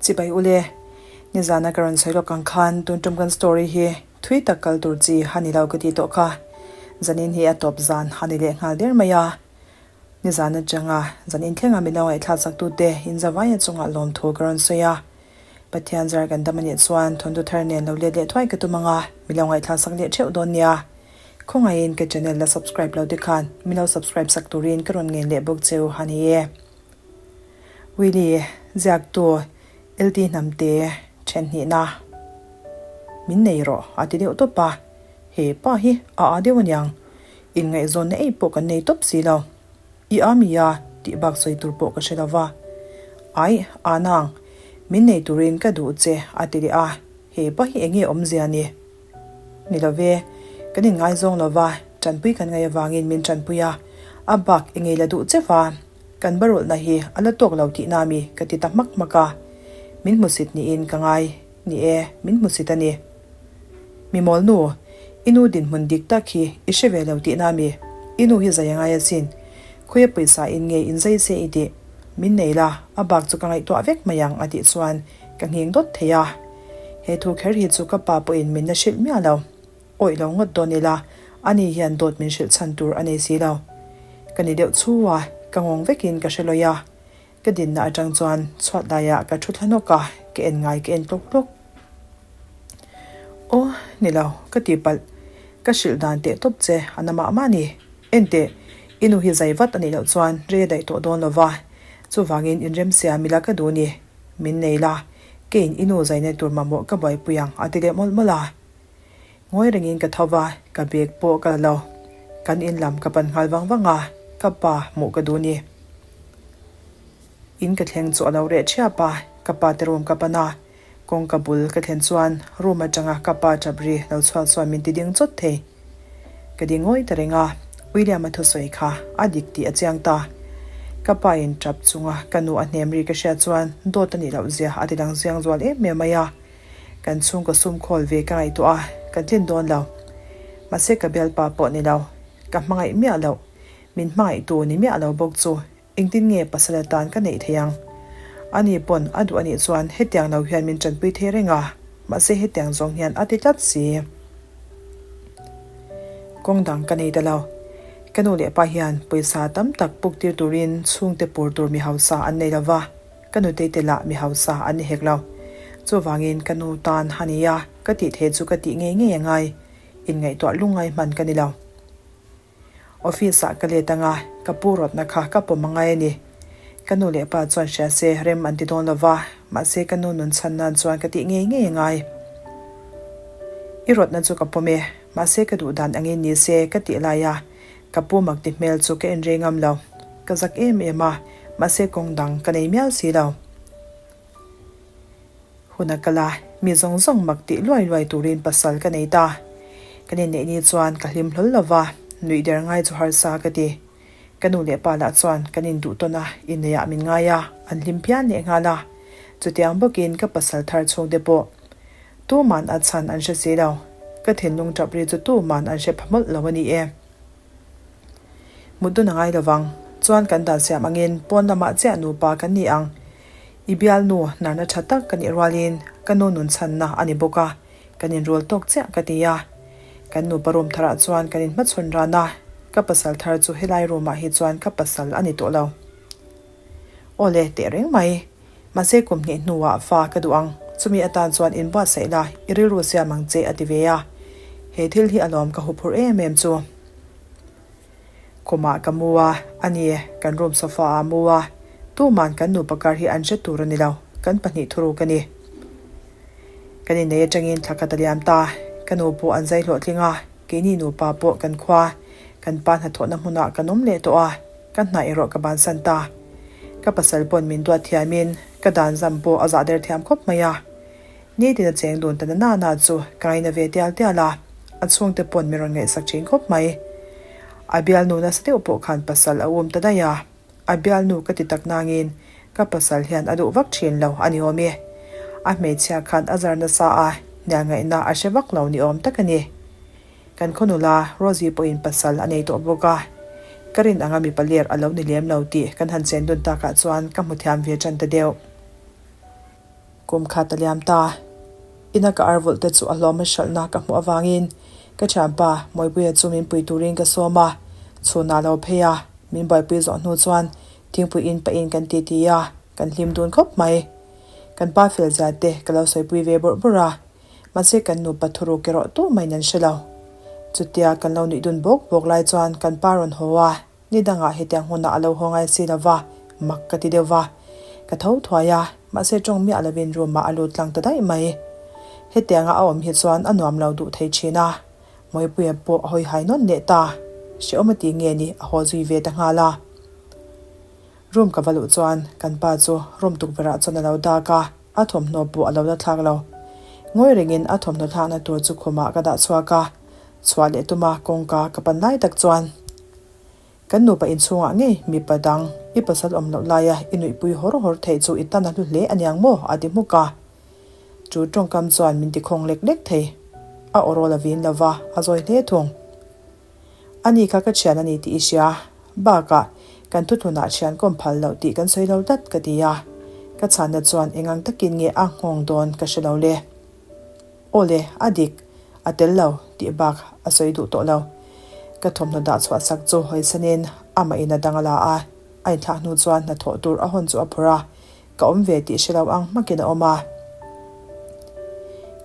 Chibai ule, nizana ka rawn sawi lawk ang khan tun tum kan story hi thui tak kal tur chi a ni lo ka ti tawh kha. Zanin hi a tawp zan a ni leh nghal der mai a. Nizan atanga zan inthlenga min lo ngaihthlak chak tute inzavaia chungah lawmthu ka rawn sawi a. Pathian zar kan dam anih chuan thawnthu thar nen lo let leh thuai ka tum ang a, min lo ngaihthlak sak leh theuh dawn nia. Khawngaihin ka channel la subscribe lo te khan min lo subscribe sak turin ka rawn ngen leh bawk cheu a ni e. Willie, ziaktu LT Hnamte then hnihna min nei rawh a ti deuh tawp a, he pa hi a a deuh aniang, inngaihzawnna ei pawh kan nei tawp si lo. I a mi a tih bak sawi tur pawh ka hre lo va. Aih, a nang, min nei turin ka duh che a ti leh a, he pa hi enge awmzia ni? Ni lo ve, kan inngaizawng lo va, tanpui kan ngaih avangin min tanpui a, a bak enge la duh che va, kan barulhna hi a la tawk lo tihna mi ka ti ta hmak hmak a, min hmusit niin ka ngai. Ni e, min hmusit a ni. Mi mawl nu, i nu dinhmun dik tak hi i hre ve lo tihna mi? I nu hi zai a ngai asin. Khawi a pawisa in nge in zai se i tih? Min nei la, a bak chu ka ngaihtuah vek mai ang a tih chuan ka nghing dawt thei a. He thu kher hi chu ka pa pawhin min la hrilh miah lo. Awih lo ngawt dawn ila, ani hian dawt min hrilh chhan tur a nei si lo. Ka ni deuh chhu a, ka ngawng vekin ka hre lawi a. Ka dinna atang chuan chhuat laiah ka thu thla nawk a, ka en ngai ka en tlawk tlawk. Aw, ni lo, ka ti palh. Ka hrilh dan teh tawp che, a na mah mah ni. En teh, i nu hi zai vat a nih loh chuan rei a daih tawh dawn lo va, chuvangin inremsiam ila ka duh ni. Min nei la, keiin i nu zaina tur mamawh ka buaipui ang a ti leh mawlh mawlh a. Ngawi rengin ka tho va, ka bag pawh ka la lo. Kan in lam ka pan nghal vang vang a, ka pa hmuh ka duh ni. In ka thleng chu a lo reh thiap a, ka pa te room ka pan a, kawngka bul ka thlen chuan room atanga ka pa tap ri lo chhuak chuan min ti ding chawt thei. Ka ding ngawi ta reng a, William-a thusawi kha a dik tih a chiang ta. Ka pa in tap chunga ka nu a hnem ri ka hriat chuan dawt a nih loh zia a ti dang ziang zual em em mai a. Kan chhungkaw sum khawl ve ka ngaihtuah a, ka tlin dawn lo. Mahse ka bialpa pawh ni lo, ka hmangaih miah loh, min hmangaihtu ni miah lo bawk chu engtin nge pasal atan ka neih thei ang? Ani pawn a duh anih chuan hetiang lo hian min tanpui thei reng a, mahse hetiang zawng hian a ti tlat si. Kawng dang ka nei ta lo. Ka nu leh pa hian pawisa tam tak puk tir turin chhungte pur tur mi hausa an nei lo va. Ka nutei te lah mi hausa an ni hek lo. Chuvangin ka nu tan a ni a, ka tih theih chu ka tih ngei ngei a ngai. Inngaihtuah lungngai hman ka ni lo. Office ah ka let anga, ka pu rawtna kha ka pawm a ngai a ni. Ka nu leh pa chuan hria se rem an ti dawn lo va, mahse ka nu nun chhan nan chuan ka tih ngei ngei a ngai. I rawtna chu ka pawm e, mahse ka duh dan angin ni se ka tih lai a, Ka pu mak ti hmel chu ka en rei ngam lo. Ka zak em em a, mahse kawng dang ka nei miau si lo. Hun a kal a, mi zawng zawng mak tih luai luai turin pasal ka nei ta. Kan inneih ni chuan ka hlim hlawl lo va, nuih der ngai chu harsa ka ti. Ka nu leh pa lah chuan kan induh tawn a, inneiah min ngai a, an hlim phian leh nghal a. Chutiang bawkin ka pasal thar chhungte pawh Tuman a chhan an hre si lo. Ka thinlung tap ri chu tuman an hre pha mawlh lo a ni e. Mut dun a ngai lo vang. Chuan kan dan siam angin pawn lamah chiah nupa kan ni ang. I bialnu hnarna tha tak ka nih rualin ka nu nun chhanna a ni bawk a, kan inrul tawk chiah ka ti a. Kan nupa room tharah chuan kan inhmachhawn ran a, ka pasal thar chu helai room ah hi chuan ka pasal a ni tawh lo. Aw le, teh reng mai. Mahse kum hnih hnuah fa ka duh ang, chumi atan chuan inbuatsaih la, i rilru siam ang che a ti ve a. He thil hi alawm ka huphurh em em chu. Khumah ka mu a, a ni, kan room sofa ah mu a, tuman kan nupa kar hi an hre tur a ni lo, kan pahnih thuruk a ni. Kan innei atangin thla khat a liam ta, ka nu pawh an zai hlawhtling a, Keini nupa pawh kan khua, kan pa hnathawhna hmunah kan awm leh tawh a, ka hna erawh ka bansan ta. Ka pasal pawn min duat thiamin ka dan zam pawh a zah der thiam khawp mai a. Nitin a cheng dun ta na na na chu ka ngaina ve tial tial a, a chhungte pawn min rawn ngaihsak thin khawp mai. A bialnu nasa deuh pawh khan pasal a um ta daih a. A bialnu ka ti tak nangin ka pasal hian a duh vak thin lo a ni awm e. A hmeichhia khan a zar nasa a, hnial ngaihna a hre vak lo ni awm tak a ni. Kan khaw nula Rosie pawhin pasal a nei tawh bawk a, ka rin anga mipa ler a lo ni lem lo tih kan han chen dun takah chuan ka hmu thiam ve tan ta deuh. Kum khat a liam ta. Ina ka ar vulh te chu a hlawm a hralhna ka hmuh avangin ka thianpa Mawipuia chu min pui turin ka sawm a, chhunah lo phei a, min buaipui zawh hnu chuan thingpui in pahin kan titi a, kan hlim dun khawp mai. Kan pa fel zia te ka lo sawipui ve bawrh bawrh a, mahse kan nupa thuruk erawh tu mahin an hre lo. Chutia kan lo nuih dun bawk bawk lai chuan kan pa rawn haw a, Ni dangah hetiang hunah a lo haw ngai si lova, mak ka ti deuh va. Ka tho thuai a, mahse tawng miah lovin room ah a lut tlang ta daih mai. Hetianga a awm hi chuan a nuam lo duh thei thin a, Mawipuia pawh a hawi hai nawn leh ta. Hrehawm a ti nge ni a haw zui ve ta nghal a. Room ka va luh chuan kan pa chu room tukverh ah chuan a lo dak a, a thawmhnaw pawh a lo la thlak lo. Ngawi rengin a thawmhnaw thlakna tur chu khumah ka dah chhuak a, chhuah leh tuma kawngka ka pan lai tak chuan Kan nupa inchhungah ngei mipa dang i pasal awm loh laia i nuihpui hawr hawr theih chu i tan a hlu hle aniang maw? a ti hmuk a. Chu tawngkam chuan min ti khawng lek lek thei. A aw rawl a vin lo va, a zawi hle thung. Ani kha ka thian a ni tih i hria. Bakah, kan thuthlunah thian kawm phal loh tih kan sawi lo tlat ka ti a. Ka chhanna chuan engang takin nge a nghawng dawn ka hre lo le. Aw le, a dik, a tel lo, tih bak a sawi duh tawh lo. Ka thawmhnaw dah chhuah sak chu hawisanin amah in a dang a la a, a inthlak hnu chuan hnathawh tur a hawn chu a phawrh a, ka awm ve tih hre lo ang hmakin a awm a.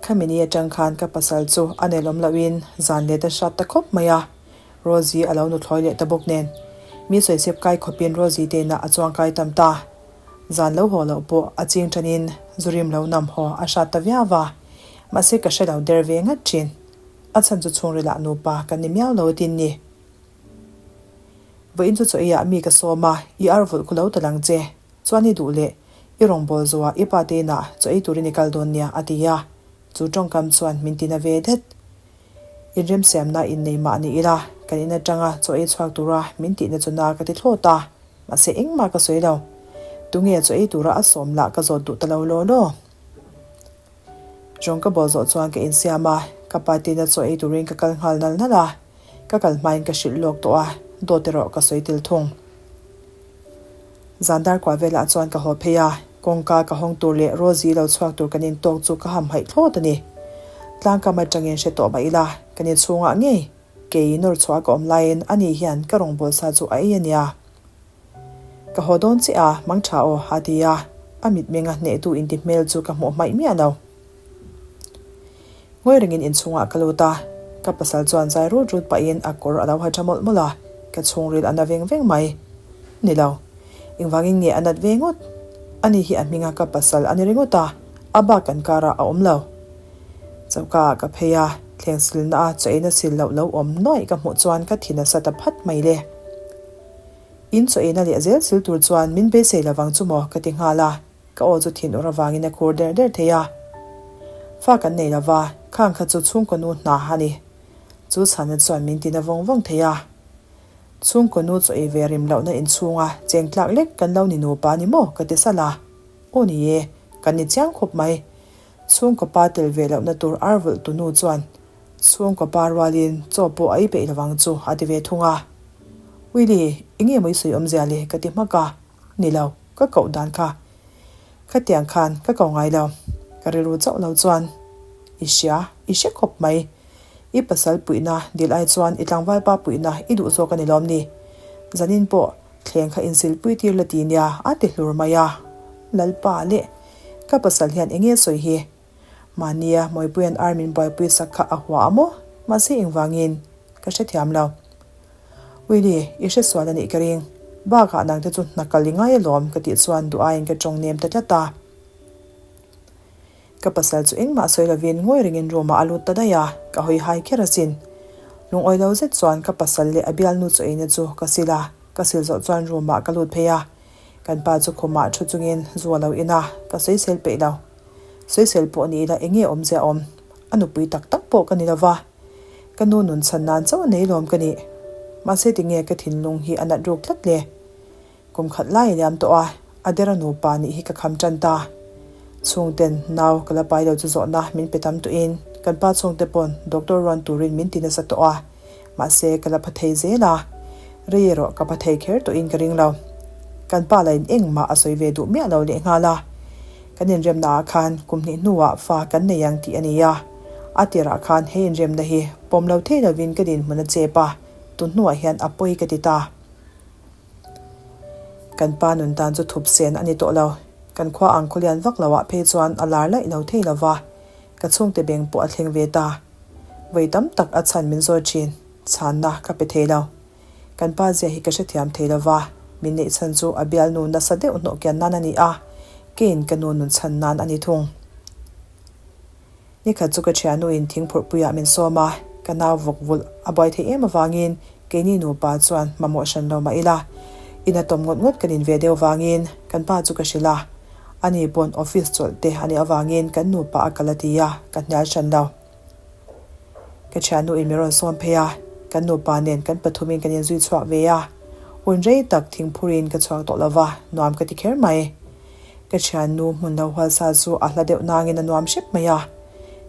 Khami ni atang khan ka pasal chu a nelawm lohin zan let a hrat ta khawp mai a, Rosie a lo nuthlawi leh ta bawk nen. Mi sawisep kai khawpin Rosie te inah a chuangkai tam ta. Zan lo haw loh pawh a ching ṭanin zu rim lo nam haw a hrat ta viau va, mahse ka hre lo der ve ngat ṭhin. A chhan chu chhungrilah nupa kan ni miau lo tin ni. Vawiin chu chaw eiah mi ka sawm a, i ar vulh khu lo ta lang che. Chuan i duh leh i rawngbâwl zuah i pa te inah chaw ei turin i kal dawn nia a ti a, chu ṭawngkam chuan min tina ve det. Inremsiamna innei mah ni ila, kan in aṭanga chaw ei chhuak tura min tihna chu na ka ti thlawt a. Mahse engmah ka sawi lo. Tunge chaw ei tura a sawm lah ka zawt duh ta lo law law. Rawng ka bawl zawh chuan ka insiam a, ka pa tina chaw ei turin ka kal nghal nal nal a, ka kal hmain ka hrilh lawk tawh a, dawt erawh ka sawi tel thung. Zan dar kuah velah chuan ka haw phei a, kawngka ka hawng tur leh Rosie lo chhuak tur kan intawk chu ka hamhaih thlawt a ni. Tlangkam atangin hre tawh mah ila, kan inchhungah ngei Kei nawr chhuah ka awm laiin ani hian ka rawngbâwl sa chu a ei a nia. Ka haw dawn che a, mang tha aw, a ti a, a mitmenga hnehtu inti hmel chu ka hmuh hmaih miah lo. Ngawi rengin inchhungah ka lut a, ka pasal chuan zai rut rut pahin a kawr a lo ha tha mawlh mawlh a, ka chhungril a na veng veng mai. Ni lo. Engvangin nge a nat ve ngawt? Ani hi a hminga ka pasal a ni ringawt a, a bak kan karah a awm lo. Choka ah ka phei a, thleng silna a chaw eina sil loh lo awm nuaih ka hmuh chuan ka thi nasa ta phat mai le. In chaw eina leh zel sil tur chuan min beisei lovang chu maw ka ti nghal a, ka aw chu thin ur avangin a khur der der thei a. Fa kan nei lova, khang kha chu chhungkaw nu hna a ni. Chu chhana chuan min ti na vawng vawng thei a. Chhungkaw nu chaw ei ve rim lohna inchhunga cheng tlak lek kan lo ni nupa ni maw ka ti salh a. Aw ni e, kan ni chiang khawp mai. Chhungkaw pa tel ve lohna tur ar vulh tu nu chuan chhungkaw pa rualin chaw pawh a ei peih lovang chu a ti ve thung a. Willie, enge maw i sawi awmzia le ka ti hmak a, ni lo, ka koh dan kha. Khatiang khan ka ko ngai lo, ka rilru chauh lo chuan i hria, i hre khawp mai. I pasal puihna dil ai chuan i tlangval pa puihna i duh zawk a ni lawm ni? Zanin pawh thleng kha insilpui tir la ti nia a ti hlur mai a, Lalpa leh Ka pasal hian enge sawi hi? Mahnia Mawipuia'n ar min buaipui sak kha a hua a maw? Mahse engvangin? Ka hrethiam lo. Willie, i hre sual a nih ka ring. Bakah nangte chu hna kal i ngai alawm ka tih chuan duh aiin ka tawng nem ta tlat a. Ka pasal chu engmah sawi lovin ngawi ringin room ah a lut ta daih a, ka hawi hai kher asin. Lungawi lo zet chuan ka pasal leh a bialnu chaw eina chu ka sil a, ka sil zawh chuan room ah ka lut phei a. Kan pa chu khumah thu chungin zu a lo in a, ka sawisel peih lo. Sawisel pawh ni ila enge awmzia awm? A nupui tak tak pawh ka ni lo va, ka nu nun chhan nan chauh a nei lawm ka nih. Mahse tinge ka thinlung hi a nat ruk tlat le? Kum khat lai a liam tawh a, a dera nupa nih hi ka kham tan ta. Chhungten nau ka la pai lo chu zawhna min pe tam tawhin kan pa chhungte pawn doctor rawn turin min ti nasa tawh a. Mahse, ka la pha thei zel a, rei erawh ka pha thei kher tawhin ka ring lo. Kan pa lain engmah a sawi ve duh miah lo lehnghal a. Kan inremna ah khan kum hnih hnuah fa kan nei ang tih a ni a. A tirah khan he inremna hi pawm lo thei lovin ka dinhmun a chep a, tun hnuah hian a pawi ka ti ta. Kan pa nun tan chu thup sen a ni tawh lo. Kan khua ang khawlian vak loah phei chuan a lar laih lo thei lo va, ka chhungte beng pawh a thleng ve ta. Vawi tam tak a chhan min zawi thin, chhanna ka pe thei lo. Kan pa zia hi ka hrethiam thei lo va, min neih chhan chu a bialnu nasa deuh hnawh kian nan a ni a, keiin ka nu nun chhan nan a ni thung. Nikhat chu ka thianuin thingphurhpuiah min sawm a, ka nau vawk vulh a buai theih em avangin keini nupa chuan mamawh hran lo mah ila, ina tawm ngawt ngawt kan in ve deuh vangin kan pa chu ka hrilh a, ani pawn office chawlh te a nih avangin kan nupa a kal a ti a, ka hnial hran lo. Ka thianuin min rawn sawm phei a, kan nupa nen kan pathumin kan inzui chhuak ve a, hun rei tak thingphurin ka chhuak tawh lo va, nuam ka ti kher mai. Ka thiannu hmun lo hual sa chu a hla deuh nangin a nuam hrep mai a.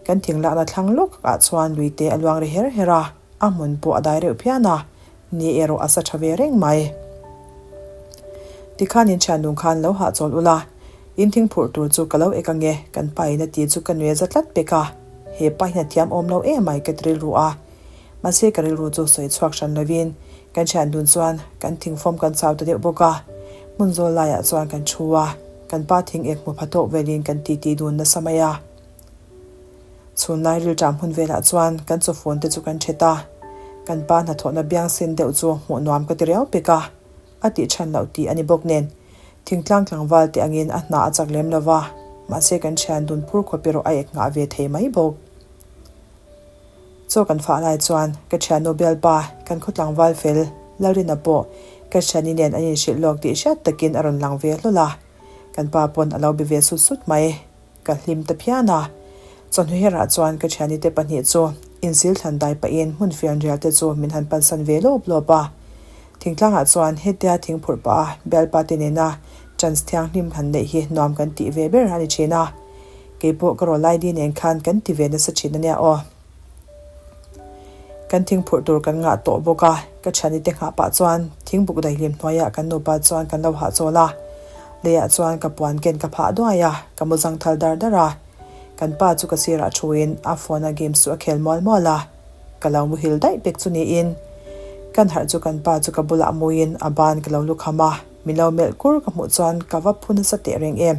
Kan thing lakna thlang lawk ah chuan lui te a luang ri her her a, a hmun pawh a dai reuh phian a, ni erawh a sa tha ve reng mai. Tikhan in thiannung khan lo hahchawl ula, in thing phurh tur chu ka lo ek ange, kan pa in a ti chu ka nui za tlat pek a, he pa hian a thiam awm lo emai ka ti rilru a. Mahse ka rilru chu sawi chhuak hran lovin kan thian dun chuan kan thingfawm kan chau ta deuh bawk a, hmun zawl laiah chuan kan thu a, kan pa thing ek hmu pha tawk velin kan titi dun nasa mai a. Chhunlai rilṭam hun velah chuan kan chawfun te chu kan ṭhet a, kan pa hnathawhna biang sen deuh chu hmuh nuam ka ti riau pek a, a tih chhan loh tih a ni bawk nen thingtlang tlangval te angin a hna a chak lem lo va, mahse kan thian dun phur khawp erawh a ek nghah ve thei mai bawk. Chaw kan fah lai chuan ka thiannu bialpa kan khaw tlangval fel Lalrina pawh ka thiani nen an inhrilh lawk tih hriat takin a rawn lang ve hlawl a, kan pa pawn a lo be ve sut sut mai. Ka hlim ta phian a, chawhnu herah chuan ka thiani te pahnih chu insil thlan dai pahin hmun fianrial te chu min han pansan ve lawp lawp a. Thingtlangah chuan hetia thing phurh pah a bialpa te nena chance thianghlim han neih hi nuam kan tih ve ber a ni thin a. Keipawh ka rawl ID nen khan kan ti ve nasa thin ania aw. Kan thing phurh tur kan ngah tawh bawk a, ka thiani te nghah pah chuan thingbuk daihlim hnuaiah kan nupa chuan kan lo hahchawl a. Leiah chuan ka puan ken ka phah duai a, ka mu zang thal dar dar a. Kan pa chu ka sirah thuin a phone a games chu a khel mual mual a. Ka lo muhil daih pek chu niin kan harh chu kan pa chu ka bulah muin a ban ka lo lukham a, min lo melh kur ka hmuh chuan ka va phu nasa teh reng em.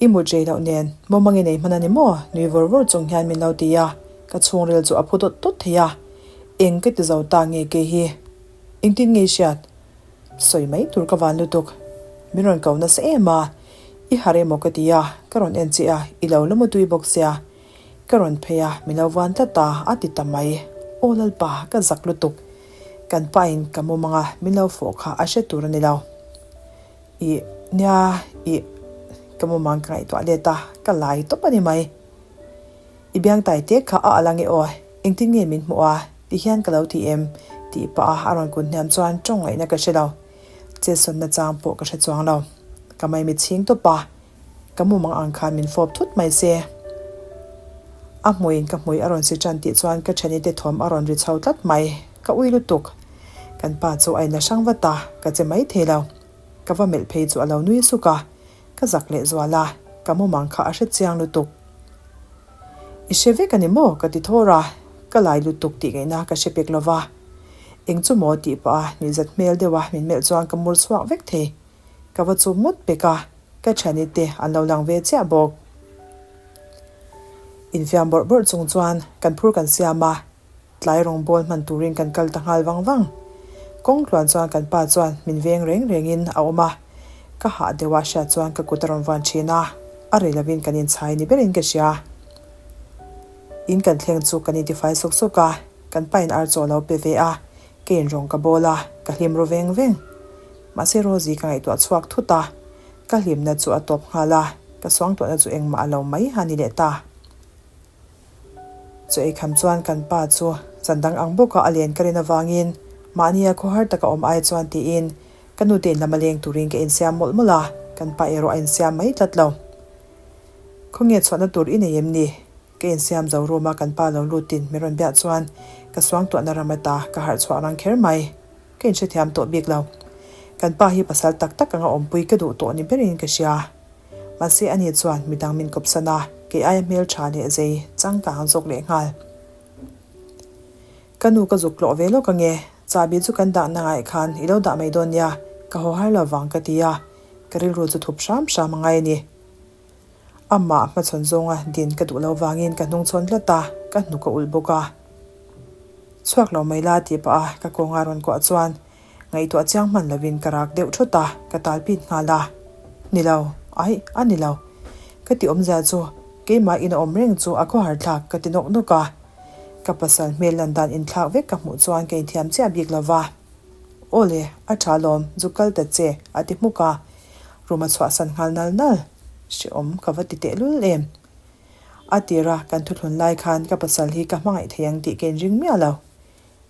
I mut rei loh nen mawmang i nei hman a ni maw? Nui vawr vawr chung hian min lo ti a, ka chhungril chu a phu dawt dawt thei a. Eng ka ti zo ta nge kei hi? Engtin nge i hriat? Sawi mai tur ka van lutuk. Min rawn ko nasa em a, i harh emaw ka ti a, ka rawn en che a, i lo la mutui bawk sia. Ka rawn phei a, min lo vuan tlat a, a ti ta mai. Aw Lalpa, ka zak lutuk. Kan pain ka mumang a, min lo fawh kha a hre tur a ni lo. Ih, nia, ih, ka mumang ka ngaihtuah let a, ka lai tawp a ni mai. I biang tai te kha a alh ange aw, engtin nge min hmuh a, ti hian ka lo ti em? tih pah a a rawn kun hniam chuan tawng ngaihna ka hre lo. Chetsawnna chang pawh ka hre chuang lo. Ka maimi chhing tawp a, ka mumang ang khan min fawp thut mai se. A hmuiin ka hmui a rawn si tan tih chuan ka thiani te thawm a rawn ri chho tlat mai, ka ui lutuk. Kan pa chu a inla hrang vat a, ka che mai thei lo. Ka va melh phei chu a lo nui suk a, ka zak leh zual a, ka mumang kha a hre chiang lutuk. I hre vek a ni maw? ka ti thawr a, ka lai lutuk tih ngaihna ka hre pek lo va. Eng chu maw tih pah a nuihzat hmel deuh a min melh chuan ka mur chhuak vek thei. Ka va chum ngawt pek a, ka thiani te an lo lang ve chiah bawk. Infiam bawrh bawrh chung chuan kan phur kan siam a, Tlai rawngbawl hman turin kan kal ta nghal vang vang. Kawng tluan chuan kan pa chuan min veng reng rengin a awm a, ka hah deuh a hriat chuan ka kut a rawn vuan thin a, a rei lovin kan inchhai ni berin ka hria. In kan thleng chu kan intifai sawk sawk a, kan pa in ar chaw a lo pe ve a, ka in rawng ka bawl a, ka hlim ru veng veng. Mahse Rosie ka ngaihtuah chhuak thut a, ka hlimna chu a tawp nghal a, ka suangtuahna chu engmah a lo mai ha ni leh ta. Chu eikham chuan kan pa chu zan dang ang bawka a len ka rin avangin mahnia khawhar taka awm ai chuan tiin ka nute in lama leng turin ka insiam mawlh mawlh a, kan pa erawh a insiam mai tlat lo. Khawnge chhuahna tur i nei em ni? Ka insiam zo room a kan pa lo lutin min rawn biah chuan ka suangtuahna ram ata ka harh chhuah rang kher mai. Ka inhrethiam tawh bik lo. Kan pa hi pasal tak tak anga awmpui ka duh tawh ni berin ka hria. Mahse ani chuan midang min kawpsan a, kei aia hmeltha leh zei changkang zawk leh nghal. Ka nu ka zuk tlawh ve lawk ange, chahbi chu kan dahna ngaih khan i lo dah mai dawn nia, ka haw har lo vang ka ti a, ka rilru chu thup hram hram a ngai a ni. Amah hmachhawn zawnga din ka duh lo vangin ka hnungchhawn tlat a, ka hnuk a ulh bawk a. Chhuak lo mai la tih pah a ka kawnga rawn kuah chuan ngaihtuah chiang hman lovin ka rak deuh thut a, ka tal pit nghal a. Ni lo, aih, a ni lo. Ka ti awmzia chu keimah in a awm reng chu a khawhar thlak ka ti nawk nawk a. Ka pasal hmel lan dan inthlak vek ka hmuh chuan ka inthiam chiah bik lo va. Aw le, a tha lawm, zu kal ta che, a ti hmuk a. Room a chhuahsan nghal nal nal. Hrehawm ka va ti tehlul em. A tira kan thuthlun lai khan ka pasal hi ka hmangaih thei ang tih ka inring miah lo.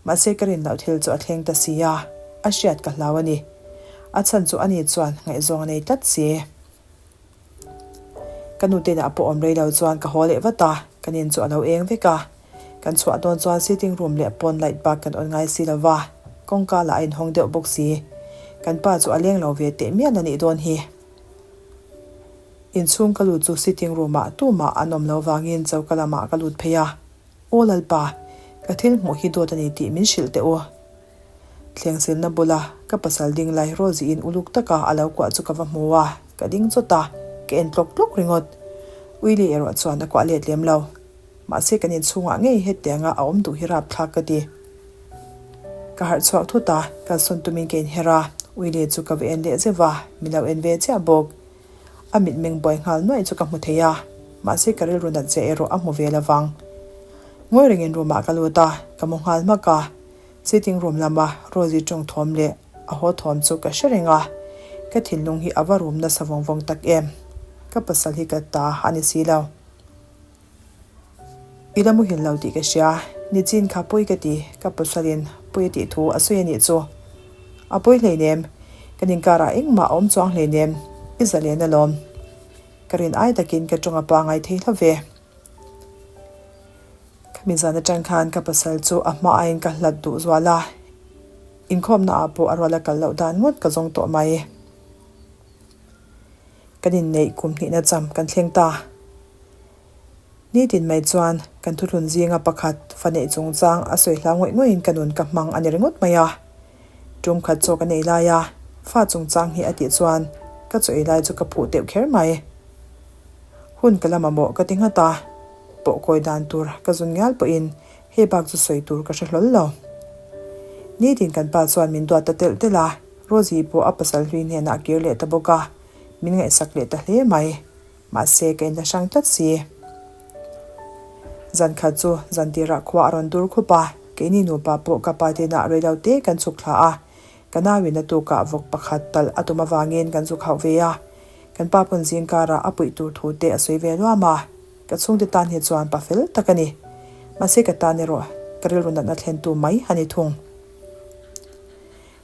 Mahse ka rin loh thil chu a thleng ta si a, a hriat ka hlau a ni. A chhan chu ani chuan ngaihzawng a nei tlat si. Ka nu te inah pawh awm rei lo chuan ka haw leh vat a, kan in chu a lo eng vek a. Kan chhuah dawn chuan sitting room leh pawn light bak kan on ngai si lo va, kawngka lah a inhawng deuh bawk si. Kan pa chu a leng lo ve teh mial a nih dawn hi. Inchhung ka lut chu sitting room ah tumah an awm lo vangin choka lamah ka lut phei a. Aw Lalpa, ka thil hmuh hi dawt a ni tih min hrilh teh u. Thlengsilna bula ka pasal ding lai Rosie-in uluk taka a lo kuah chu ka va hmu a, ka ding chawt a, ka en tlawk tlawk ringawt. Willie erawh chuan a kuah let lem lo. Mahse kan inchhungah ngei hetianga a awm duh hi rapthlak ka ti. Ka harh chhuak thut a, kalsawn tumin ka inher a, Willie chu ka va en leh zeuh va, min lo en ve chiah bawk. A mitmeng buai nghal nuaih chu ka hmu thei a, mahse ka rilru nat zia erawh a hmu ve lo vang. Ngawi rengin room ah ka lut a, ka mu nghal hmak a. Sitting room lama Rosie tawng thawm leh a haw thawm chu ka hre reng a, ka thinlung hi a va rum nasa vawng vawng tak em. Ka pasal hi ka ta a ni si lo. I la muhil lo tih ka hria, nichin kha pawi ka ti, ka pasalin pawi a tih thu a sawi a nih chu. A pawi hleinem, kan inkarah engmah a awm chuang hleinem, i zalen alawm. Ka rin ai takin ka tawng a pangai thei hla ve. Khami zan atang khan ka pasal chu a hma aiin ka hlat duh zual a, inkhawmna ah pawh a rual a kal loh dan ngawt ka zawng tawh mai. Kan inneih kum hnihna cham kan thleng ta. Nitin mai chuan kan thuthlun zinga pakhat fa neih chungchang a sawi hlau ngawih ngawih in ka nun ka hmang a ni ringawt mai a. Tum khat chaw ka nei lai a, fa chungchang hi a tih chuan ka chaw ei lai chu ka phuh teuh kher mai. Hun ka la mamawh ka ti nghat a, pawh kawi dan tur ka zun ngial pawhin hei bak chu sawi tur ka hre hlawl lo. Nitin kan pa chuan min duat ta telh telh a, Rosie pawh a pasal hlui hnenah a kir leh ta bawk a, min ngaihsak leh ta hle mai. Mahse ka inla hrang tlat si. Zan khat chu zan tirah khua a rawn dur khup a, keini nupa pawh ka pa tenah rei lo te kan chhuk thla a, ka nauin a tukah vawk pakhat talh a tum avangin kan zuk hauh ve a. Kan pa pawn zing karah a puih tur thu te a sawi ve luam a, ka chhungte tan hi chuan pa fel tak a ni. Mahse ka tan erawh ka rilru natna thlentu mai a ni thung.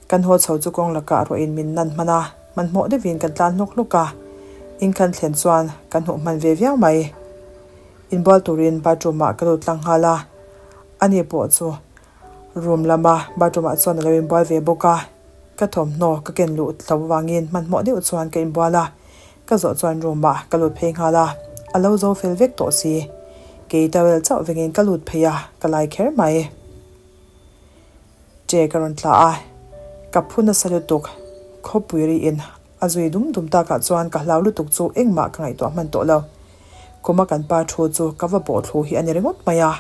Kan haw chho chu kawng lakah ruahin min nan hman a, hmanhmawh deuhin kan tlan hlawk hlawk a. In kan thlen chuan kan hmuh hman ve viau mai. Inbual turin bathroom ah ka lut tlang nghal a, ani pawh chu room lama bathroom ah chuan a lo inbual ve bawk a. Ka thawmhnaw ka ken luh tlo vangin hmanhmawh deuh chuan ka inbual a, ka zawh chuan room ah ka lut phei nghal a, a lo zo fel vek tawh si. Kei towel chauh vengin ka lut phei a, ka lai kher mai. Che ka rawn tla a, ka phu nasa lutuk. Khawpui riin a zui dum dum takah chuan ka hlau lutuk chu engmah ka ngaihtuah hman tawh lo. Khuma kan pa thu chu ka va bawh thlu hi a ni ringawt mai a,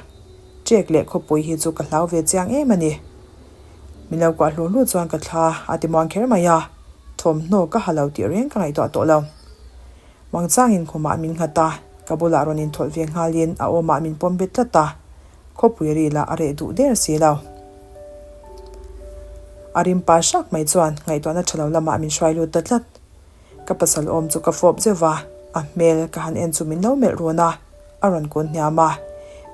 Ṭek leh khawpui hi chu ka hlau ve chiang em a ni. Min lo kuah hlu hlu chuan ka thla a ti muang kher mai a, thawmhnaw ka ha lo tih reng ka ngaihtuah tawh lo. Mangchangin khumah min nghat a, ka bulah rawn inthawlh ve nghalin a awmah min pawm bet tlat a. Khawpui ri lah a reh duh der si lo. A rim pa hrak mai chuan ngaihtuahna tha lo lamah min hruai lut ta tlat. Ka pasal awm chu ka fawp zeuh va, a hmel ka han en chu min lo melh run a, a rawn kun hniam a.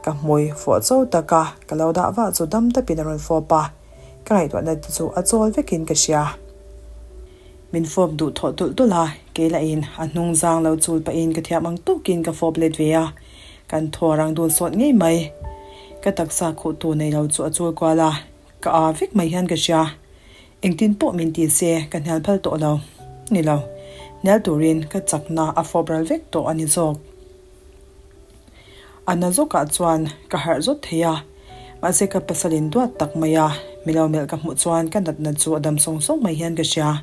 Ka hmui fawh cho taka ka lo dah vah chu dam dapin a rawn fawp a, ka ngaihtuahna te chu a chawl vekin ka hria. Min fawp duh thawh tulh tulh a, kei lahin a hnung zang lo chul pahin ka thiam ang tawkin ka fawp let ve a. Kan thaw rang dun sawt ngei mai. Ka taksa khuhtu nei lo chu a chul kual a, ka aa vek mai hian ka hria. Engtin pawh min ti se ka hnial phal tawh lo. Ni lo. Hnial turin ka chakna a fawp ral vek tawh a ni zawk. A na zawkah chuan ka harh zawt thei a, mahse ka pasal in duat tak mai a, milo melh ka hmuh chuan ka natna chu a dam sawng sawng mai hian ka hria.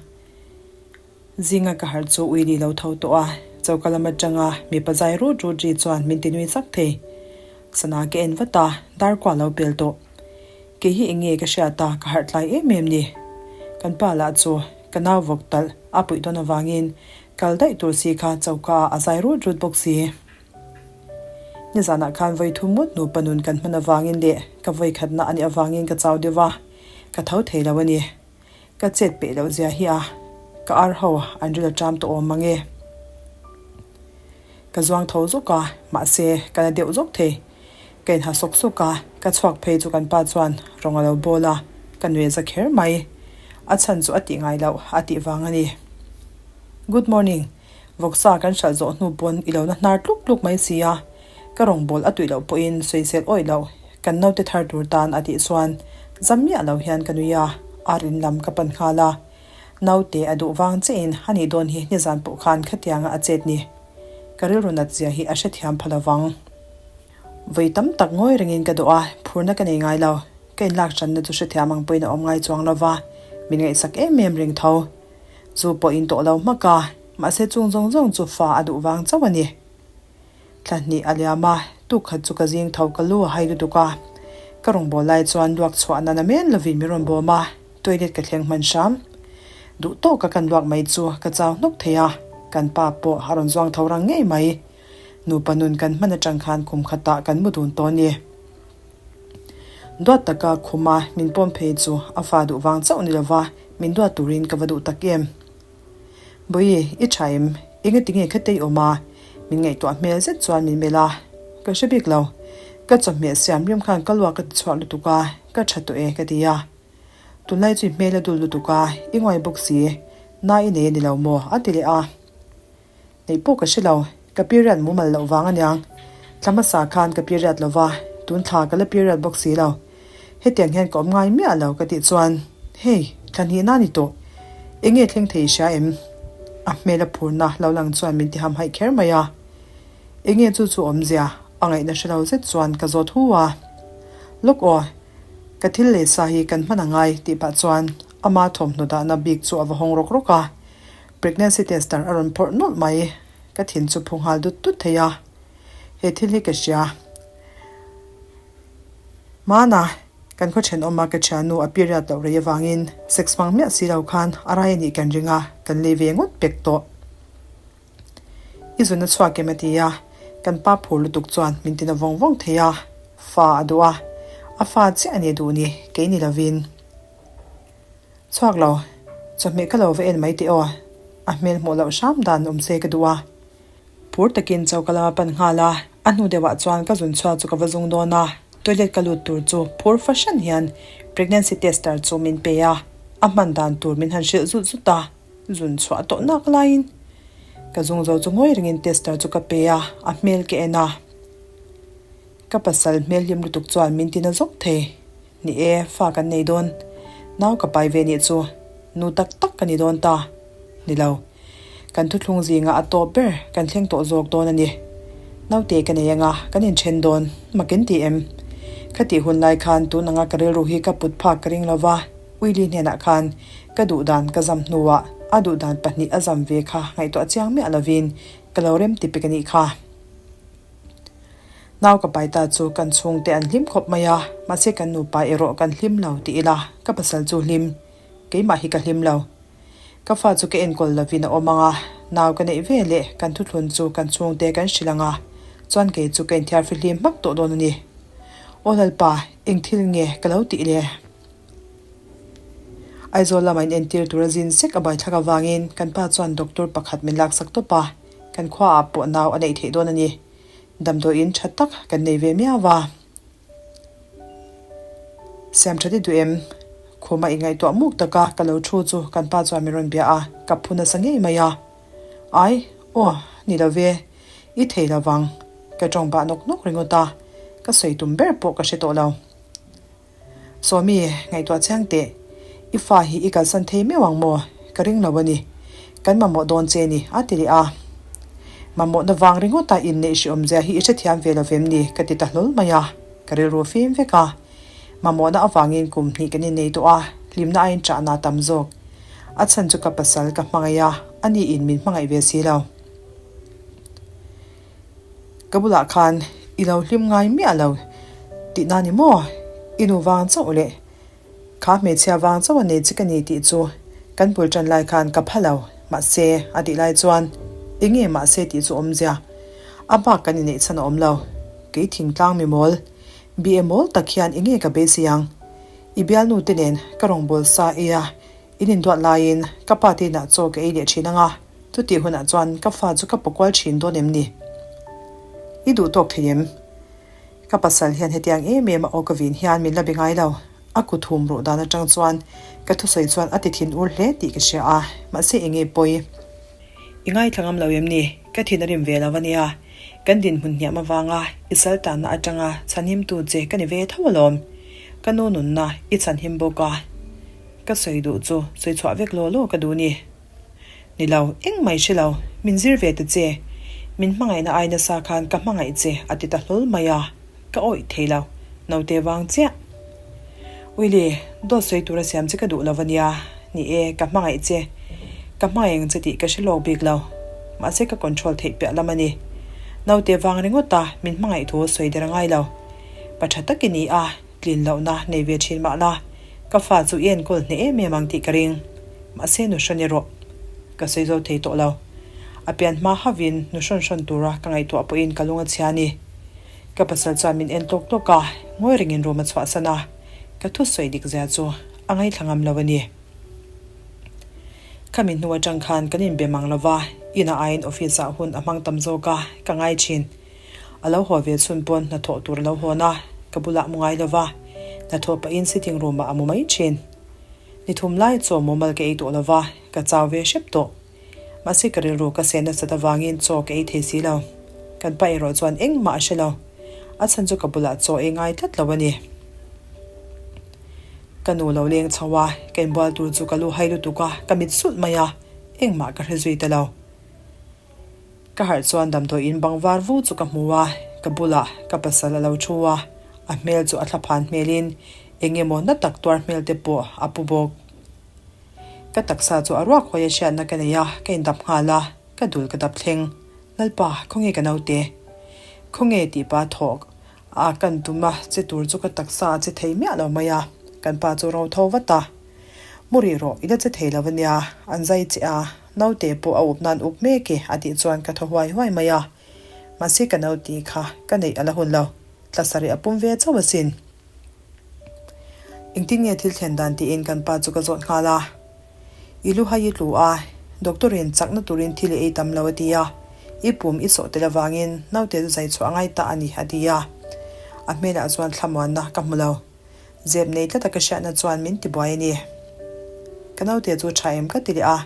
Zinga ka harh chu ui li lo tho tawh a, choka lam atanga mipa zai rut rut ri chuan min ti nui chak thei. Sana ka en vat a, dar kua lo pel tawh. Kei hi eng nge ka hriat a, ka harh tlai em em ni. Kan pa lah chu ka nau vawk talh a puih dawn avangin kal daih tur si kha choka ah a zai rut rut bawk si. Nizanah khan vawi thum ngawt nupa nun kan hman avangin leh ka vawi khatna a nih avangin ka chau deuh a, ka tho thei lo a ni. Ka chet peih loh zia hi a, ka ar ho an ril a ṭam tawh awm mang e. Ka zuang tho zawk a, mahse ka la deuh zawk thei. Ka inha sawk sawk a, ka chhuak phei chu kan pa chuan rawng a lo bawl a, ka nuih za kher mai. A chhan chu a tih ngai loh a tih vang a ni. Good morning, vawksa kan hralh zawh hnu pawn i lo na hnar tluk tluk mai si a, Ka rawngbâwl a tuih loh pawhin sawisel awih loh kan naute thar tur tan a tih chuan zam miah lo hian ka nui a, ar in lam ka pan nghal a. Naute a duh vang chiahin a nih dawn hi nizan pawh khan khatianga a chet ni. Ka rilru nat zia hi a hrethiam pha lovang. Vawi tam tak ngawi rengin ka dawh a, phurna ka nei ngai lo. Ka inlak hranna chu hrethiam ang pawhin a awm ngai chuang lova, min ngaihsak em em reng tho. Chu pawh in tawh lo hmak a, mahse chung zawng zawng chu fa a duh vang chauh a ni. Thla hnih a liam a, tuk khat chu ka zing tho ka lu a hai lutuk a. Ka rawn bawl lai chuan luak chhuah nan a men lovin min rawn bawm a, toilet ka thleng hman hram. Duh tawka kan luak mai chu ka chau hnawk thei a, kan pa pawh a rawn zuang tho rang ngei mai. Nupa nun kan hman atang khan kum khatah kan mu dun tawh a ni. Duat taka khuma min pawm phei chu a fa duh vang chauh ni lova min duat turin ka va duh tak em. Bawi, i tha em? Engati nge kha tei awm a? Min ngaihtuah hmel zet chuan min melh a. Ka hre bik lo. Ka chawhmeh siam rim khan ka luak ka ti chhuak lutuk a, ka tha tawh e ka ti a. Tunlai chu i hmel a dul lutuk a, i nguai bawk si. Na i nei a ni lo maw? a ti leh a. Neih pawh ka hre lo, ka period mumal loh vang aniang. Thla hmasa khan ka period lo va, tun thla ka la period bawk si lo. Hetiang hian ka awm ngai miah lo ka tih chuan, Hei, thla hnihna a ni tawh. Eng nge thleng thei i hria em? A hmel a phurna lo lang chuan min ti hamhaih kher mai a. Eng nge chu chu awmzia? A ngaihna hre lo zet chuan ka zawt hu a. Lawk aw, ka thil lei sa hi kan hman a ngai tih pah chuan ama thawmhnaw dahna bik chu a va hawng rawk rawk a. Pregnancy tester a rawn phawrh nawlh mai, ka thin chu phu nghal dut dut thei a, he thil hi ka hria. Hmana kan khaw thenawma ka thiannu a period loh rei avangin sex hmang miah si lo khan a rai a nih kan ring a, kan lei ve ngawt pek tawh. I zun a chhuak em a ti a, kan pa phur lutuk chuan min tina vawng vawng thei a, fa a duh a, a fa chiah a ni duh ni, kei ni lovin. Chhuak lo, chawhmeh ka lo va en mai teh aw, a hmel hmuh loh hram dan awm se ka duh a. Phur takin choka lama pan nghal a, a hnu deuhah chuan ka zun chhuak chu ka va zung dawn a, toilet ka lut tur chu phur fahran hian pregnancy tester chu min pe a, a hman dan tur min han hrilh zut zut a, zun chhuah tawh nak laiin ka zung zo chu ngawi rengin tester chu ka pe a, a hmel ka en a. Ka pasal hmel hlim lutuk chuan min tina zawk thei. Ni e, fa kan nei dawn. Nau ka pai ve nih chu nu tak tak ka ni dawn ta. Ni lo. Kan thuthlung zingah a tawp ber kan thleng tawh zawk dawn a ni. Naute ka nei anga kan inthen dawn, makin ti em? Khatih hun lai khan tun anga ka rilru hi ka put phak ka ring lo va, Willie hnenah khan ka duhdan ka zam hnuah a duhdan pahnih a zam ve kha ngaihtuah chiang miah lovin ka lo rem ti pek a nih kha. Nau ka pai ta chu kan chhungte an hlim khawp mai a, mahse kan nupa erawh kan hlim lo ti ila ka pasal chu hlim, keimah hi ka hlim lo. Ka fa chu ka enkawl lovin a awm ang a, nau ka neih ve leh kan thuthlun chu kan chhungte kan hrilh ang a, chuan kei chu ka inthiar fihlim hmak tawh dawn a ni. Aw Lalpa, eng thil nge ka lo tih le? Aizawl lama in entir tura zin sek a baithlak avangin kan pa chuan doctor pakhat min laksak tawp a, kan khuaah pawh nau a neih theih dawn a ni. Damdawiin tha tak kan nei ve miau a. Siam tha ti duh em? Khuma i ngaihtuah muk taka ka lo thu chu kan pa chuan min rawn bia a, ka phu nasa ngei mai a. Ai, aw, ni lo ve, i thei lo vang, ka tawng bah nawk nawk ringawt a, ka sawi tum ber pawh ka hre tawh lo. Sawmi, ngaihtuah chiang teh. I fa hi i kalsan thei meuh ang maw? Ka ring lo a ni. Kan mamawh dawn che ni, a ti leh a. Mamawhna vang ringawta inneih hreawmzia hi i hrethiam ve lo vem ni? ka ti ta hlawl mai a, ka rilru fim vek a. Mamawhna avangin kum hnih kan innei tawh a, hlimna aiin ṭahna a tam zawk. A chhan chu ka pasal ka hmangaih a, ani in min hmangaih ve si lo. Ka bulah khan i lo hlim ngai miah lo tihna ni maw? I nu vang chauh leh kha hmeichhia vang chauh a nei che ka ni tih chu kan bul ṭan lai khan ka pha lo, mahse a tih lai chuan eng nge mahse tih chu awmzia a bak kan inneih chhan a awm lo. Kei thingtlang mi mawl, BA mawl tak hian eng nge ka beisei ang? I bialnu te nen ka rawngbâwl sa ei a, In induat laiin ka pa te inah chaw ka ei leh thin ang a, chutih hunah chuan ka fa chu ka pakual thin dawn em ni? I duh tawk thei em? Ka pasal hian hetiang em em a aw ka vin hian min la be ngai lo. A kut hum ruh dan atang chuan ka thusawi chuan a ti thin ur hle tih ka hria a, mahse enge pawi? I ngaithla ngam lo em ni? Ka thin a rim ve lo a nia. Kan dinhmun hniam avanga i sal tanna atanga chhanhimtu che ka ni ve tho alawm. Ka nu nunna i chhanhim bawk a. Ka sawi duh chu sawi chhuah vek law law ka duh ni. Ni lo, eng mai hre lo, min zir ve ta che. Min hmangaihna ai nasa khan ka hmangaih che a ti ta hlawl mai a, ka awih thei lo, naute vang chiah. Uile, dawt sawi tura siam che ka duh lo a nia, ni e, ka hmangaih che. Ka hmangaih ang che tih ka hre lawk bik lo. Mahse ka control theih piah lam a ni. Naute vang ringawt a, min hmangaih thu sawi der a ngai lo. Pa tha tak i ni a, tlin lohna nei ve thin mah la, Ka fa chu i enkawl hneh em em ang tih ka ring. Mahse nu hran erawh ka sawi zo thei tawh lo. A pian hma havin nu hrawn hrawn tura ka ngaihtuah pawhin ka lung a chhia a ni. Ka pasal chuan min en tlawk tlawk a, ngawi rengin room a chhuahsan a, ka thusawi dik zia chu a ngaithla ngam lo a ni. Khami hnu atang khan kan inbe mang lo va, inah aiin office ah hun a hmang tam zawk a, ka ngai thin. A lo haw ve chhun pawn hnathawh tur a lo hawn a, ka bulah mu ngai lova, hnathawh pahin sitting room ah a mu mai thin. Ni thum lai chaw mumal ka ei tawh lova, ka chau ve hrep tawh. Mahse ka rilru ka sen nasat avangin chaw ka ei thei si lo. Kan pa erawh chuan engmah a hre lo. A chhan chu ka bulah chaw ei ngai tlat lo a ni. Ka nu lo leng chho a, ka inbual tur chu ka lu hai lutuk a, ka mit sulh mai a, engmah ka hre zui ta lo. Ka harh chuan damdawi in bang var vu chu ka hmu a, ka bulah ka pasal a lo thu a, a hmel chu a thlaphan hmelin eng emaw na tak tuar hmel te pawh a pu bawk. Ka taksa chu a ruak huai a hriatna ka nei a, ka indap nghal a, ka dul ka dap thleng. Lalpa, khawnge ka naute? Khawnge tih pa thawk a kan tum a, che tur chu ka taksa a che thei miah lo mai a, kan pa chu ro tho vat a. Mu rih rawh, i la che thei lo a nia, an zai che a, Naute pawh a up nan up mek e a tih chuan ka thaw huai huai mai a. Mahse ka naute kha ka neih a la hun lo, tla sarih a pum ve chauh asin. Engtin nge thil thlen dan tiin kan pa chu ka zawt nghal a. I lu hai i tlu a, doctor in chakna turin thil i ei tam lo a ti a, i pum i sawh tel avangin naute chu zai chhuah a ngai ta a ni a ti a. A hmelah chuan thlamuanna ka hmu lo. Zep nei tlata ka hriatna chuan min ti buai a ni. Ka naute chu tha em ka ti leh a,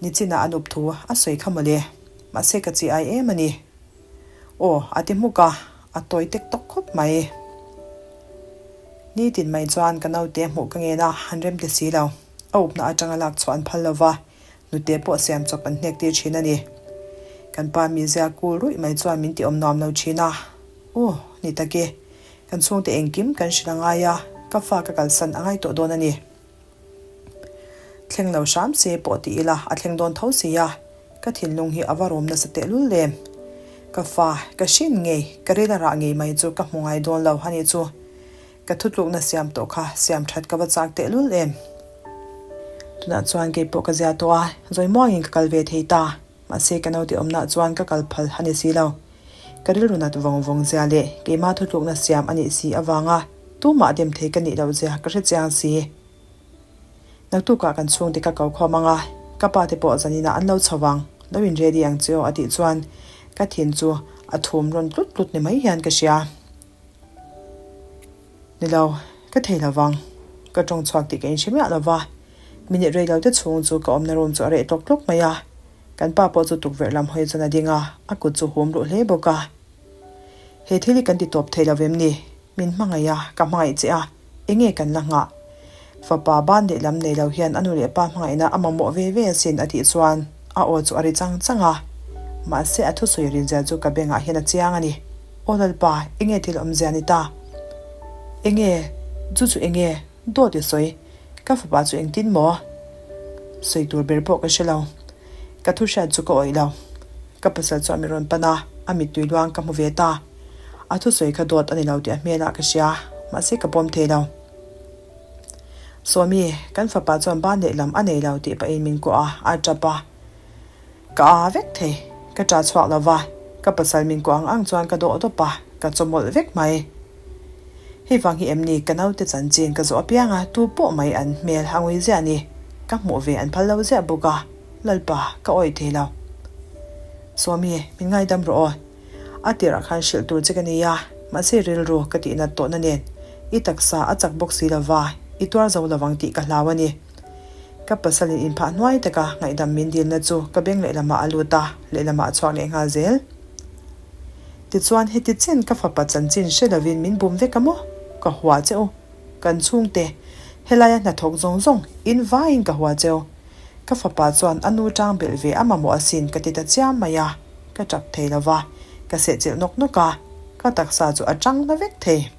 nichinah a nup thu a sawi kha mawle, mahse ka chi ai em a ni. Aw, a ti hmuk a, a tawi tek tawk khawp mai. Nitin mai chuan ka naute hmuh ka ngen a, an rem ti si lo. A upna atanga lak chhuah an phal lo va, nute pawh siam chawp an hnek tir thin a ni. Kan pa mizia kul ruih mai chuan min ti awm nuam lo thin a, Aw, ni tak e. Kan chhungte engkim kan hrilh a ngai a, ka fa ka kalsan a ngai tawh dawn a ni. Thleng lo hram se pawh ti ila a thleng dawn tho si a, ka thinlung hi a va rawm nasa tehlul em. Ka fa, ka hrin ngei, ka ril a rah ngei mai chu ka hmu ngai dawn lo a nih chu. Ka thutlukna siam tawh kha siam that ka va chak tehlul em. Tunah chuan kei pawh ka zia tawh a, zawi muangin ka kal ve thei ta. Mahse ka naute awmnah chuan ka kal phal a ni si lo. Ka rilru nat vawng vawng zia leh keimah thutlukna siam a nih si avanga tumah dem thei ka nih loh zia ka hre chiang si. Naktukah kan chhungte ka ko khawm ang a, ka pa te pawh zaninah an lo chho vang, lo in ready ang che aw a tih chuan ka thin chu a thum rawn tlut tlut ni mai hian ka hria. Ni lo, ka thei lo vang. Ka tawng chhuak tih ka inhre miah lo va, minute rei lo te chhung chu ka awmna room chu a reh tlawk tlawk mai a. Kan pa pawh chu tukverh lam hawi chuan a ding a, a kut chu hum ruh hle bawk a. He thil hi kan ti tawp thei lo vem ni? Min hmangaih a, ka hmangaih che a, eng nge kan la nghah? Fapa ban lehlam nei lo hian a nu leh pa hmangaihna a mamawh ve ve asin a tih chuan a aw chu a ri chang chang a. Mahse a thusawi rinzia chu ka bengah hian a chiang a ni. Aw Lalpa, enge thil awmzia ni ta? Enge? Chu chu enge? Dawt i sawi. Ka fapa chu engtin maw? Sawi tur ber pawh ka hre lo. Ka thu hriat chu ka awih lo. Ka pasal chuan mi rawn pan a, a mittui luang ka hmu ve ta. A thusawi kha dawt a ni lo tih a hmelah ka hria, mahse ka pawm thei lo. Sawmi, kan fapa chuan ban lehlam a nei lo tih pahin min kuah a, a tap a. Ka aa vek thei, ka ṭah chhuak lo va, ka pasal min kuah ang ang chuan ka dawh dawp a, ka chawmawlh vek mai. Hei vang hi em ni ka naute chanchin ka zawh apiang a, tu pawh mai an hmel a ngui ziah ni, ka hmuh ve an phal lo ziah bawk a, Lalpa, ka awih thei lo. Sawmi, min ngaidam rawh aw. A tirah khan hrilh tur che ka ni a, mahse rilru ka tihnat tawhna nen i taksa a chak bawk si lo va, i tuar zo lovang tih ka hlau a ni. Ka pasalin inphah hnuai taka ngaihdam min dilna chu ka beng lehlamah a lut a, lehlamah a chhuak leh nghal zel. Tichuan, heti chen ka fapa chanchin hre lovin min bum vek a maw? Ka hua che u. Kan chhungte, helaia hnathawk zawng zawng, in vaiin ka hua che u. Ka fapa chuan a nu tang belh ve a mamawh asin ka ti ta chiam mai a, ka tap thei lo va, ka sehchilh nawk nawk a, ka taksa chu a tang na vek thei.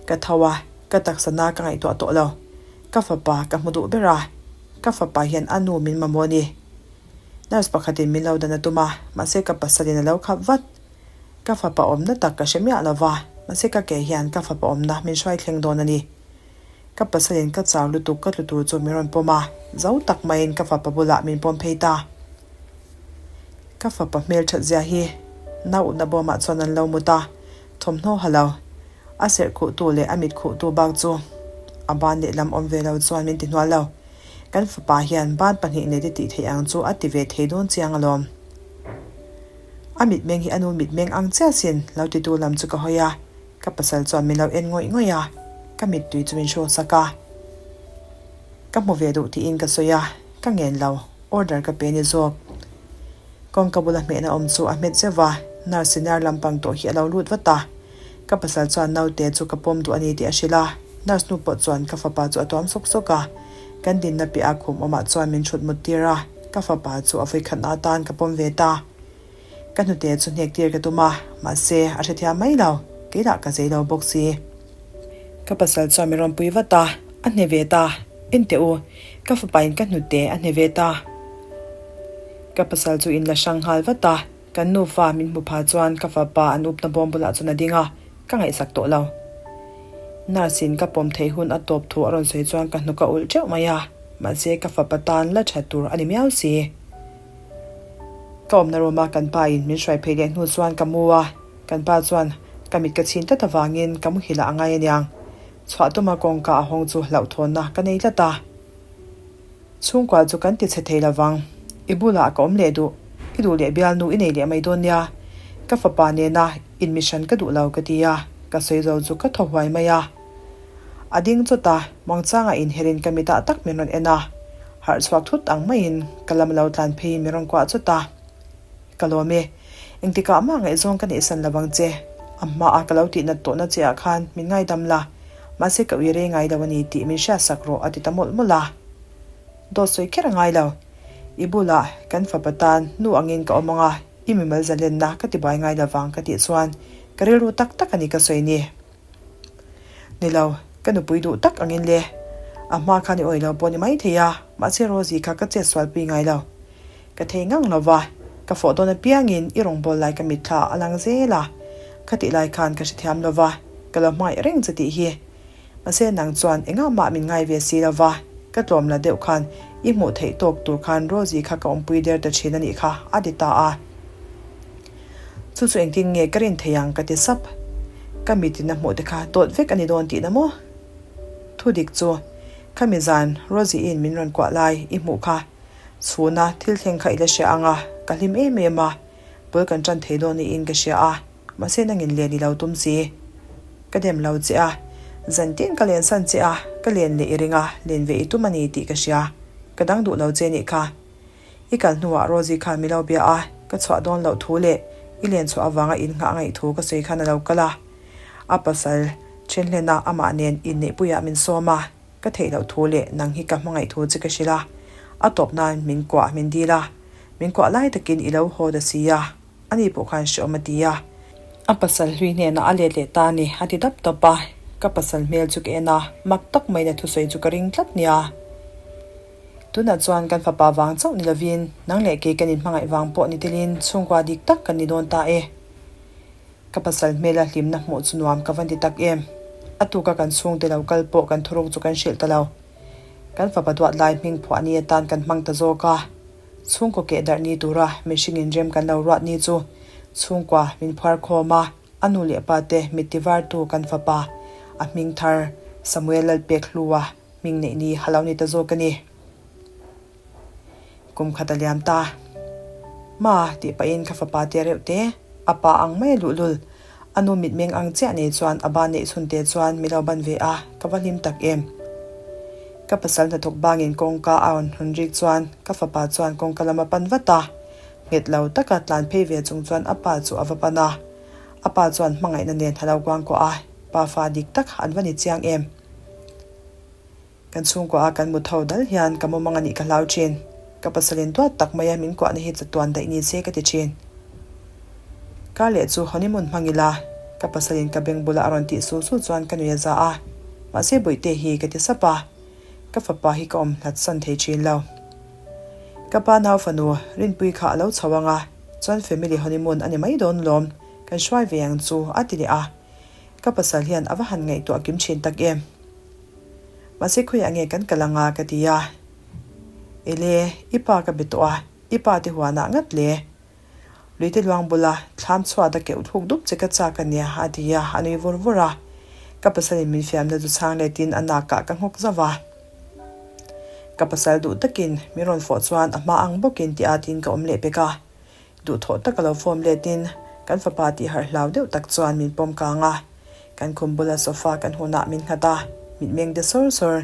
Ka tho a, ka taksa na ka ngaihtuah tawh lo. Ka fapa ka hmu duh ber a, ka fapa hian a nu min mamawh a ni. Nurse pakhatin min lo dan a tum a, mahse ka pasalin a lo khap vat. Ka fapa awmna tak ka hre miah lo va, mahse ka ke hian ka fapa awmna min hruai thleng dawn a ni. Ka pasalin ka chau lutuk ka tlu tur chu min rawn pawm a, zo tak maiin ka fapa bulah min pawm phei ta. Ka fapa hmelthat zia hi nauhna bawmah chuan an lo mut a, Thawmhnaw ha lo. A serh khuhtu leh a mit khuhtu bak chu a ban lehlam awm ve lo chuan min ti hnual lo. Kan fapa hian ban pahnih nei te tih theih ang chu a ti ve thei dawn chiang alawm. A mitmeng hi a nu mitmeng ang chiah sin lo titu lam chu ka hawi a, ka pasal chuan min lo en ngawih ngawih a, ka mittui chu min hrusak a. Ka hmu ve duh tiin ka sawi a, ka ngen lo, order ka pe ni zawk. Kawngka bula hmehna awm chu a hmet zeuh va, nurse senior lampang tawh hi a lo lut vat a. Ka pasal chuan naute chu ka pawm duh a ni tih a hrilh a, nurse nu pawh chuan ka fapa chu a tuam sawk sawk a. Kan dinna piah a khum awmah chuan min thut mut tir a, ka fapa chu a vawikhatna atan ka pawm ve ta. Ka hnute chu hnek tir ka tum a, mahse a hrethiam mai lo, kei lah ka zei lo bawk si. Ka pasal chuan min rawn pui vat a, a hne ve ta. En teh u, ka fapain ka hnute a hne ve ta. Ka pasal chu in la hrang nghal vat a, kan nufa min hmu pha chuan ka fapa an upna bawm bulah chuan a ding a, ka ngaihsak tawh lo. Nurse in ka pawm theih hun a tawp thu a rawn sawi chuan ka hnuk a ulh teuh mai a, mahse ka fapa tan la tha tur a ni miau si. Ka awmna room a kan pa in min hruai phei leh hnu chuan ka mu a, Kan pa chuan ka mit ka chhin tlat avangin ka muhil ah a ngai aniang. Chhuah tuma kawngka a hawng chu hlauhthawnna ka nei tlat a. Chhungkua chu kan ti chhe thei lovang. I bulah ka awm leh duh. I duh leh bialnu i nei leh mai dawn nia. Ka fapa nena inmihran ka duh lo ka ti a, ka sawi zo chu ka thaw huai mai a. A ding chawt a, mangchanga inherin ka mitah tak min rawn en a. Harh chhuak thut ang maiin ka lam lo tlan pheiin min rawn kuah chawt a. Ka lawm e. Engtikah mah ngaihzawng ka neihsan lo vang che. A hmaah ka lo tihnat tawhna che ah khan min ngaidam la, mahse ka ui rei ngai lo a ni tih min hriatsak rawh a ti ta mawlh mawlh a. Dawt sawi kher a ngai lo. I bulah kan fapa tan nu angin ka awm ang a, i mimal zalenna ka tibuai ngai lo vang ka tih chuan ka rilru tak tak a ni ka sawi ni. Ni lo, ka nupui duh tak angin le. A hma khan i awih lo pawh ni maithei a, mahse Rosie kha ka chetsualpui ngai lo. Ka thei ngang lo va, ka fawh dawn apiangin i rawngbâwl lai ka mitthla a lang zel a. Khatih lai khan ka hrethiam lo va, ka lo hmangaih reng che tih hi. Mahse nang chuan engah mah min ngai ve si lo va, ka tlawm la deuh khan i hmuh theih tawk tur khan Rosie kha ka awmpui der ta thin a nih kha, a ti ta a. Chu chu engtin nge ka rin thei ang ka ti sap. Ka mitin a hmuh te kha dawt vek a ni dawn tihna maw? Thudik chu, khami zan Rosie-in min rawn kuah lai i hmuh kha Chhuna thil thleng kha i la hria ang a, ka hlim em em a, bul kan tan thei dawn niin ka hria a, mahse nangin len i lo tum si. Ka dem lo che a, zan tin ka len san che a, ka len leh i ring a, len ve i tum a ni tih ka hria, ka dang duh lo che nih kha. I kal hnuah Rosie khan mi lo bia a, ka chhuah dawn loh thu leh i len chhuah avanga in nghah ngaih thu ka sawi khan a lo kal a. A pasal. Then hlenah amah nen inneihpuiah min sawm a, ka theih loh thu leh nang hi ka hmangaih thu che ka hrilh a, a tawp nan min kuah min dil a, min kuah lai takin i lo haw ta si a, ani pawh khan hreawm a ti a. A pasal hlui hnenah a let leh ta a ni, a ti dap dap a, ka pasal hmel chu ka en a, mak tak maiin a thusawi chu ka ring tlat nia. Tunah chuan kan fapa vang chauh ni lovin nang leh kei kan inhmangaih vang pawh ni telin chhungkua dik tak kan ni dawn ta e. Ka pasal hmela hlimna hmuh chu nuam ka va ni tak em? A tuka kan chhungte lo kal pawh kan thuruk chu kan hrilh ta lo. Kan fapa duat lai hming phuah ni atan kan hmang ta zawk a. Chhungkaw keh darh ni tura mihring inrem kan lo ruat ni chu chhungkua min phuar khawm a, a nu leh pa te mit ti vartu kan fapa a hming thar Samuel Lalpek Hlua hming neih ni a lo ni ta zawk a ni. Kum khat a liam ta. Ma, tih pahin ka fapa te reuh te, a pa ang mai a luhlul. A nu mitmeng ang chiah nei chuan a ban neih chhun te chuan mi lo ban ve a, ka va hlim tak em. Ka pasal hnathawk bangin kawngka a rawn hlun rik chuan ka fapa chuan kawngka lam a pan vat a. Nghet lo taka tlan phei ve chung chuan a pa chu a va pan a. A pa chuan hmangaihna nen a lo kuangkuah a, pa fa dik tak an va ni chiang em. Kan chhungkua a kan mut ho dal hian ka mumang a nih ka hlau thin. Ka pasalin duat tak mai a min kuahna hi chatuan daih ni se ka ti thin. Kar leh chu honeymoon hmang ila, ka pasalin ka beng bula a rawn tih su su chuan ka nui a za a, mahse Bawihte hi ka ti sap a, ka fapa hi ka awm hlat san thei thin lo. Ka pa nau fanu Rinpui kha a lo chho ang a, chuan family honeymoon a ni mai dawn lawm, kan hruai ve ang chu a ti leh a. Ka pasal hian a va han ngaihtuah kim thin tak em? Mahse khawiah nge kan kal anga ka ti a. Ele, i pa ka be tawh a, i pa te huanah ngat le. Luite luang bula thlam chhuat a keuh thluk dup che ka chak a nia a ti a, a nui vur vur a. Ka pasalin min fiamna chu chhang letin a nakah ka nghawk zauh a. Ka pasal duh takin min rawn fawh chuan a hma ang bawkin ti atin ka awm leh pek a. Duhthawh taka lo form letin kan fapa tih harh hlau deuh tak chuan min pawm kang a, kan khum bula sofa kan hunah min nghat a, mitmeng de sawr sawr,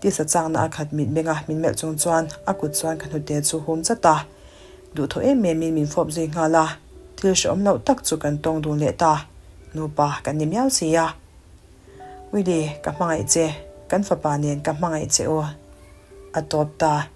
tisa changna a khat mitmenga min melh chung chuan a kut chuan ka hnute chu hum chat a, duhthawh em emin min fawp zui nghal a, thil hrehawm loh tak chu kan tawng dun leh ta, nupa kan ni miau si a. Willie, ka hmangaih che, kan fapa nen ka hmangaih che u. A tawp ta.